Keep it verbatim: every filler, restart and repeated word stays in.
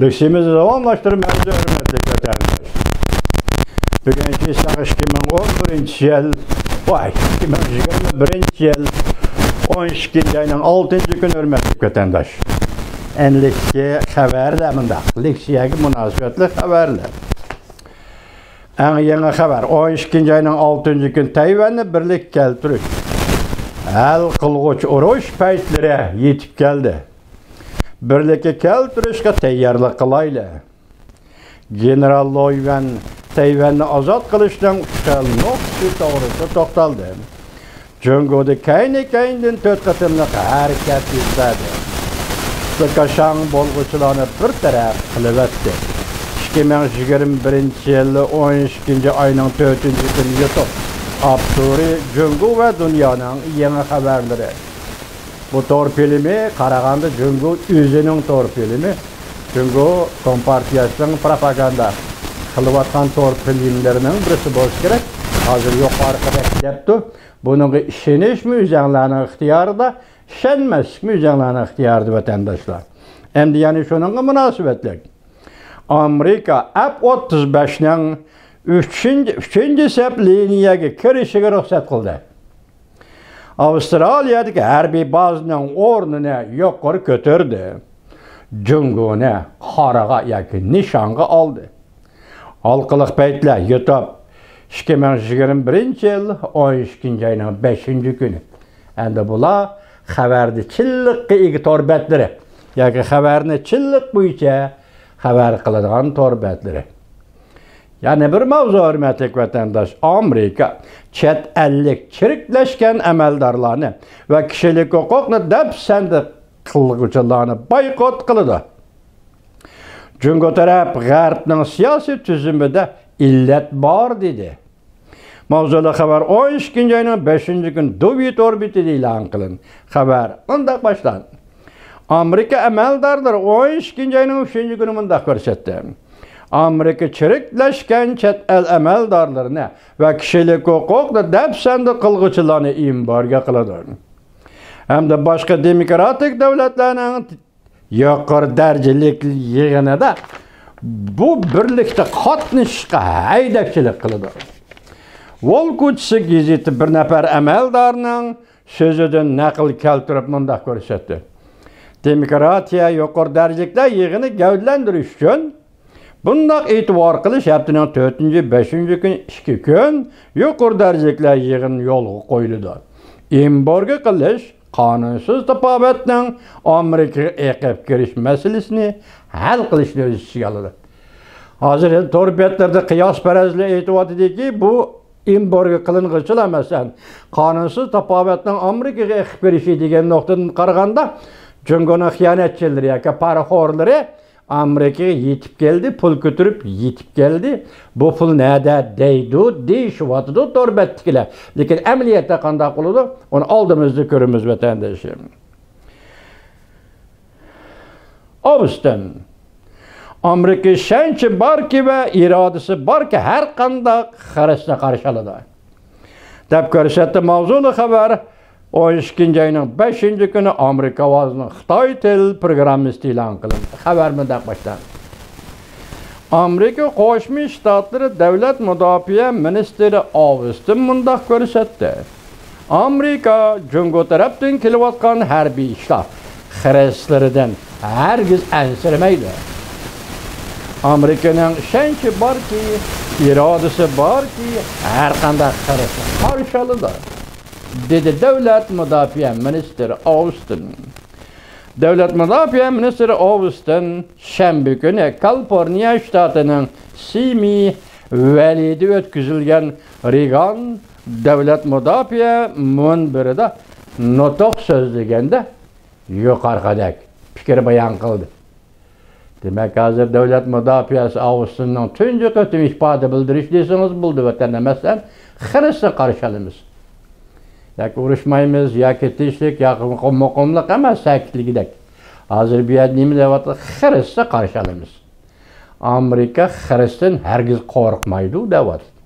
لېكسىيەمىزنى داۋاملاشتۇرىمىز، ھۆرمەتلىك ۋەتەنداش. بۈگۈنكى ساغ ئىككى مىڭ ئون بىرىنچى يىل، ۋاي، ئىككى مىڭ يىگىرمە بىرىنچى يىل، ئون ئىككىنچى ئاينىڭ ئالتىنچى كۈنى، ھۆرمەتلىك ۋەتەنداش. ئەمدىكى خەۋەرلەر مۇنداق، لېكسىيەگە مۇناسىۋەتلىك خەۋەرلەر. ئەڭ يېڭى خەۋەر، ئون ئىككىنچى ئاينىڭ ئالتىنچى كۈنى تەيۋەننى بىرلىككە كەلتۈرۈش، ھەل قىلغۇچ ئۇرۇش پەيتلىرى يېتىپ كەلدى. بىرلىككە كەلتۈرۈشكە تەييارلىق قىلايلى. گېنېرال لوي ۋەن تەيۋەننى ئازاد قىلىشنىڭ ئۈچ خىل نۇقتىسى توغرىسىدا توختالدى. جۇڭگودا كەينى-كەينىدىن تۆت قېتىملىق ھەرىكەت يۈز بەردى. زېكاشاڭ بولغۇچىلارنى بىر تەرەپ قىلىۋەتتى. ئىككى مىڭ يىگىرمە بىرىنچى يىل ئون ئىككىنچى ئاينىڭ تۆتىنچى كۈنى يۇتۇپ، ئاپتورى جۇڭگو ۋە دۇنيانىڭ يېڭى خەۋەرلىرى. بۇ تور فىلىمى قارىغاندا جۇڭگو ئۆزىنىڭ تور فىلىمى، جۇڭگو كومپارتىيەسىنىڭ پروپاگاندا قىلىۋاتقان تور فىلىملىرىنىڭ بىرسى بولسا كېرەك. ھازىر يۇقىرىقىدەك دەپتۇ. بۇنىڭغا ئىشىنىشمۇ ئۆزەڭلارنىڭ ئىختىيارىدا، ئىشەنمەسلىكمۇ ئۆزەڭلارنىڭ ئىختىيارىدا، ۋەتەنداشلار. ئەمدى يەنە شۇنىڭغا مۇناسىۋەتلىك. ئامېرىكا ئەف ئوتتۇز بەشنىڭ ئۈچىنچى، ئۈچىنچى سەپ لىنىيەگە كىرىشىگە رۇخسەت قىلدى. ئاۋسترالىيەدىكى ھەربىي بازىنىڭ ئورنىنى يۇقىرى كۆتۈردى. جۇڭگونى قارىغا ياكى نىشانغا ئالدى. ھالقىلىق پەيتلەر يۇتۇپ، ئىككى مىڭ يىگىرمە بىرىنچى يىل ئون ئىككىنچى ئاينىڭ بەشىنچى كۈنى. ئەمدى بۇلار خەۋەردە چىنلىققا ئىگە تور بەتلىرى ياكى خەۋەرنى چىنلىق بويىچە خەۋەر قىلىدىغان تور بەتلىرى. يەنە بىر ماۋزۇ، ھۆرمەتلىك ۋەتەنداش، ئامېرىكا چەت ئەللىك چىرىكلەشكەن ئەمەلدارلارنى ۋە كىشىلىك ھوقۇقنى دەپسەندە قىلغۇچىلارنى بايقۇت قىلىدۇ. جۇڭگو تەرەپ غەربنىڭ سىياسىي تۈزۈمىدە ئىللەت بار دېدى. ماۋزۇلۇق خەۋەر ئون ئىككىنچى ئاينىڭ بەشىنچى كۈنى دۇۋى تور بېتىدە ئېلان قىلىندى. خەۋەر مۇنداق باشلاندى. ئامېرىكا ئەمەلدارلىرى ئون ئىككىنچى ئاينىڭ ئۈچىنچى كۈنى مۇنداق كۆرسەتتى. ئامېرىكا چىرىكلەشكەن چەت ئەل ئەمەلدارلىرىنى ۋە كىشىلىك ھوقۇقنى دەپسەندە قىلغۇچىلارنى ئېمبارگو قىلىدۇ. ھەمدە باشقا دېموكراتىك دۆلەتلەرنىڭ يۇقىرى دەرىجىلىك يىغىنىدا بۇ بىرلىكتە قاتنىشىشقا ھەيدەكچىلىك قىلىدۇ. ۋول كوچىسى گېزىتى بىر نەپەر ئەمەلدارنىڭ سۆزىدىن نەقىل كەلتۈرۈپ مۇنداق كۆرسەتتى. دېموكراتىيە يۇقىرى دەرىجىلىكلەر يىغىنى گەۋدىلەندۈرۈش ئۈچۈن بۇنداق ئېتىبار قىلىش ھەپتىنىڭ تۆتىنچى، بەشىنچى كۈنى ئىككى كۈن يۇقىرى دەرىجىلىكلەر يىغىنى يولغا قويۇلىدۇ. ئېمبارگو قىلىش قانۇنسىز تاپاۋەتنىڭ ئامېرىكىغا ئېقىپ كىرىش مەسىلىسىنى ھەل قىلىشنى ئۆز ئىچىگە ئالىدۇ. ھازىر تور بەتلىرىدە قىياسپەرەسلەر ئېيتىۋاتىدۇكى، بۇ ئېمبارگو قىلىنغۇچىلار، مەسىلەن، قانۇنسىز تاپاۋەتنىڭ ئامېرىكىغا ئېقىپ كىرىشى دېگەن نۇقتىدىن قارىغاندا، جۇڭگونىڭ خىيانەتچىلىرى ياكى پارىخورلىرى ئامېرىكىغا يېتىپ كەلدى، پۇل كۆتۈرۈپ يېتىپ كەلدى. بۇ پۇل نەدە دەيدۇ، دېيىشىۋاتىدۇ تور بەتتىكىلەر. لېكىن ئەمەلىيەتتە قانداق بولىدۇ، ئۇنى ئالدىمىزدا كۆرىمىز، ۋەتەندىشىم. ئاۋستىن. ئامېرىكا ئىشەنچى باركى ۋە ئىرادىسى باركى ھەر قانداق خىرىسنى قارشى ئالىدۇ، دەپ كۆرسەتتى ماۋزۇلۇق خەۋەر. ئون ئىككىنچى ئاينىڭ بەشىنچى كۈنى ئامېرىكا ئاۋازىنىڭ خىتاي تىل پروگراممىسىدا ئېلان قىلىندى. خەۋەر مۇنداق باشلاندى. ئامېرىكا قوشما شتاتلىرى دۆلەت مۇداپىئە مىنىستىرى ئاۋستىن مۇنداق كۆرسەتتى. ئامېرىكا جۇڭگو تەرەپتىن كېلىۋاتقان ھەربىي ئىشلار خىرىسلىرىدىن ھەرگىز ئەنسىرىمەيدۇ. ئامېرىكىنىڭ ئىشەنچى باركى، ئىرادىسى باركى، ھەر قانداق خىرىسنى قارشى ئالىدۇ، دېدى دۆلەت مۇداپىئە مىنىستىرى ئاۋستىن. دۆلەت مۇداپىئە مىنىستىرى ئاۋستىن شەنبە كۈنى كالىفورنىيە شتاتىنىڭ سېمى ۋەلىدە ئۆتكۈزۈلگەن رېيگان دۆلەت مۇداپىئە مۇنبىرىدا نۇتۇق سۆزلىگەندە يۇقىرىقىدەك پىكىر بايان قىلدى. دېمەك، ھازىر دۆلەت مۇداپىئەسى ئاۋستىننىڭ تۇنجى قېتىم ئىپادە بىلدۈرۈش دېسىڭىز بولىدۇ، ۋەتەندە، مەسىلەن، خىرىسنى قارشى ئالىمىز. ياكى ئۇرۇشمايمىز، ياكى تىنچلىق، ياكى مۇقىملىق ئەمەس، سەكىتلىكىدەك. ھازىر بۇ يەردە نېمە دەۋاتىدۇ؟ خىرىسنى قارشى ئالىمىز. ئامېرىكا خىرىستىن ھەرگىز قورقمايدۇ دەۋاتىدۇ.